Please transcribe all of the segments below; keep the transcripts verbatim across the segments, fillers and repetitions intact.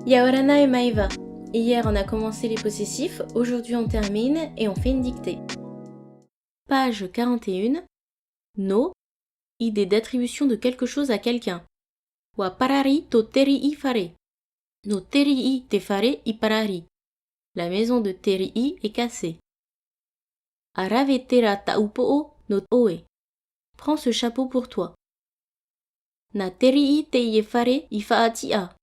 Ia ora na e maeva. Hier, on a commencé les possessifs, aujourd'hui, on termine et on fait une dictée. Page quarante et une. Nō, idée d'attribution de quelque chose à quelqu'un. ʻUa parari tō Teriʻi fare. Nō Teriʻi te fare i parari. La maison de Teriʻi est cassée. ʻA rave terā tāʻu poʻo nō ʻoe. Prends ce chapeau pour toi. Nā Teriʻi teie fare i faʻatiʻa.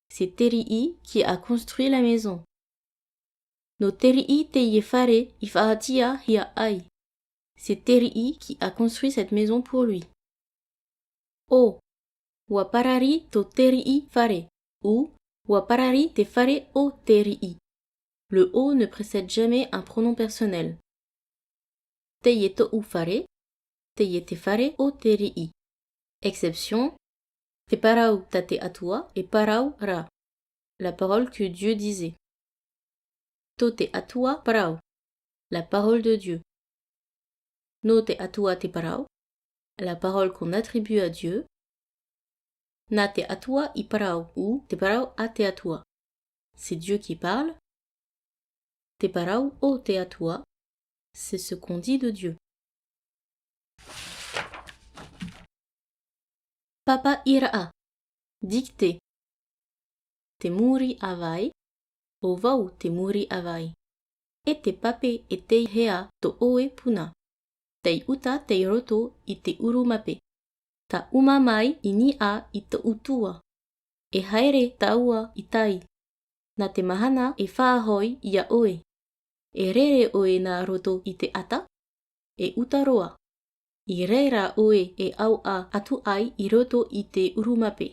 C'est Teriʻi qui a construit la maison. Nō Teriʻi teie fare i faʻatiʻahia ai. C'est Teriʻi qui a construit cette maison pour lui. ʻO, ʻua parari tō Teriʻi fare. ʻU, ʻua parari te fare o Teriʻi. Le o ne précède jamais un pronom personnel. Teie tōʻu fare, teie te fare o Teriʻi. Exception, te parau tā te Atua e parau ra. La parole que Dieu disait. Tō te Atua parau. La parole de Dieu. Nō te Atua te parau. La parole qu'on attribue à Dieu. Nā te Atua i parau, ou te parau a te Atua. C'est Dieu qui parle. Te parau o te Atua. C'est ce qu'on dit de Dieu. Papaʻiraʻa. Dictée. Te muri ʻāvae, ʻo vau te muri ʻāvae. E te pape e tei hea tō ʻoe puna. Tei uta tei roto i te ʻurumape. Tāʻuma mai i niʻa i tōʻu tua. E haere tāua i tai. Nā te mahana e faʻahoʻi ia ʻoe. E rere ʻoe nā roto i te ata, e uta roa. I reira ʻoe e ʻauʻa atu ai i roto i te ʻurumape.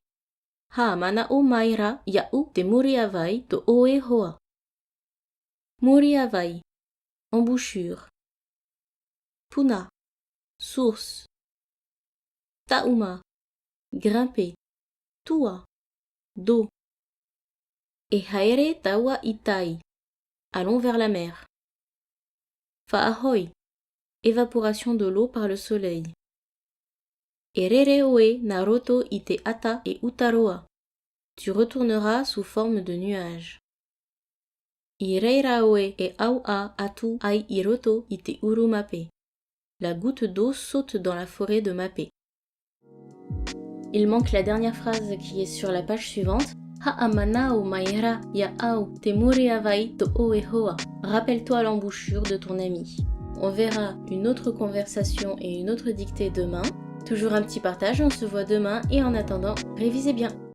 Haʻamanaʻo mai rā iaʻu te muri ʻāvae tō ʻoe hoa. Muri ʻāvae, embouchure. Puna, source. Tāʻuma, grimper. Tua, dos. E haere tāua i tai. Allons vers la mer. Faʻahoʻi, évaporation de l'eau par le soleil. E rere ʻoe nā roto i te ata e uta roa. Tu retourneras sous forme de nuage. I reira ʻoe e ʻauʻa atu ai i roto i te ʻurumape. La goutte d'eau saute dans la forêt de Mapē. Il manque la dernière phrase qui est sur la page suivante. Haʻamanaʻo mai rā iāʻu te muri ʻāvae tō ʻoe hoa. Rappelle-toi l'embouchure de ton ami. On verra une autre conversation et une autre dictée demain. Toujours un petit partage, on se voit demain et en attendant, révisez bien.